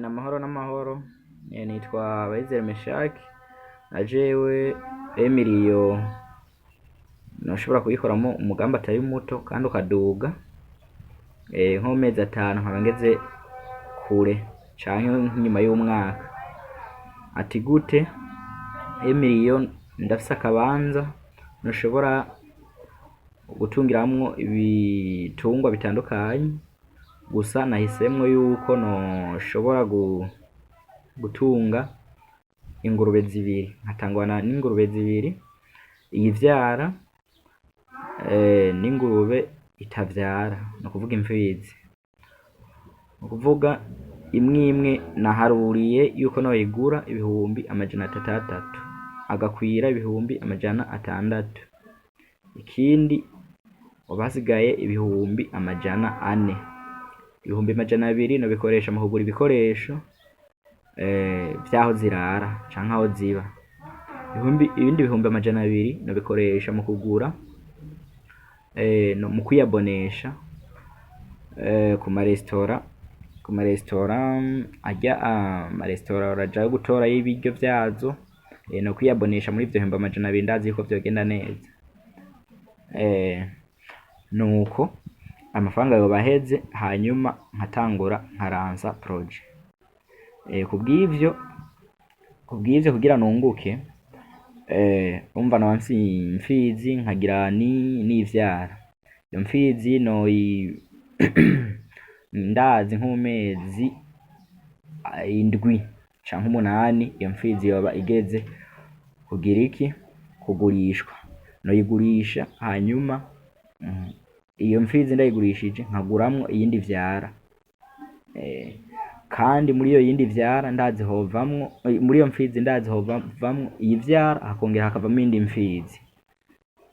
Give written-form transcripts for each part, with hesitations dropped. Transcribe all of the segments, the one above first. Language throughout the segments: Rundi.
N'amahoro n'amahoro. Nitwa Bayizere Meshaki. Na jewe emiliyo noshobora kuyikoramo umugambi atari muto kandi ukaduga, nko mu mezi 5 nkaba ngeze kure, canke nk'inyuma y'umwaka. Ati gute? Emiliyo ndafise akabanza noshobora gutungiramwo ibitungwa bitandukanye, gusa nahisemwo yuko noshobora gutunga ingurube zibiri, nkatangurana n'ingurube zibiri, iyivyara n'ingurube itavyara, nukuvuga imfizi. Nukuvuga imwe imwe naharuriye yuko noyigura 600,000, agakwira 600,000. Ikindi hoba hasigaye 400,000. 200,000 nobikoresha mu kugura ibikoresho vyaho zirara canke aho ziba. Ibindi 200,000 nobikoresha mu kugura no mu kwiyabonesha ku maresitora arya, amaresitora urajayo gutorayo ibiryo vyazo, no kwiyabonesha muri ivyo 200,000, ndazi yuko vyogenda neza. Nuko amafaranga yoba aheze, hanyuma nkatangura nkaransa projet. Kubw'ivyo kugira nunguke, urumva noba mfise imfizi nkagira n'ivyara. Iyo mfizi noyi ndazi nko mu mezi 7 canke 8 iyo mfizi yoba igeze kugira iki? Kugurishwa. Noyigurisha, hanyuma iyo mfizi ndayigurishije nkaguramwo iyindi vyara. Kandi muri iyo yindi vyara ndazi hovamwo, muri iyo mfizi ndazi hovamwo iyivyara, hakongera hakavamwo iyindi mfizi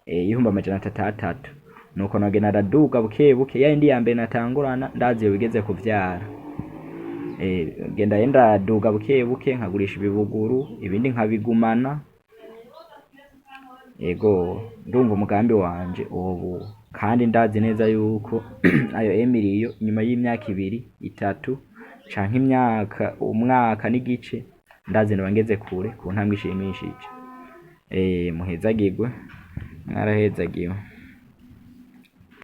y'600,000. Nuko nogenda ndaduga buke buke, ya yindi ya mbere natangurana ndazi yoba igeze kuvyara. Genda rero ndaduga buke buke, nkagurisha ibibuguru, ibindi nkabigumana. Ego, ndumva umugambi wanje ubu, kandi ndazi neza yuko ayo emiliyo nyuma y'imyaka 2, 3 canke imyaka umwaka n'igice, ndazi noba ngeze kure ku ntambwe ishimishije. Muhezagirwe, mwarahezagiwe.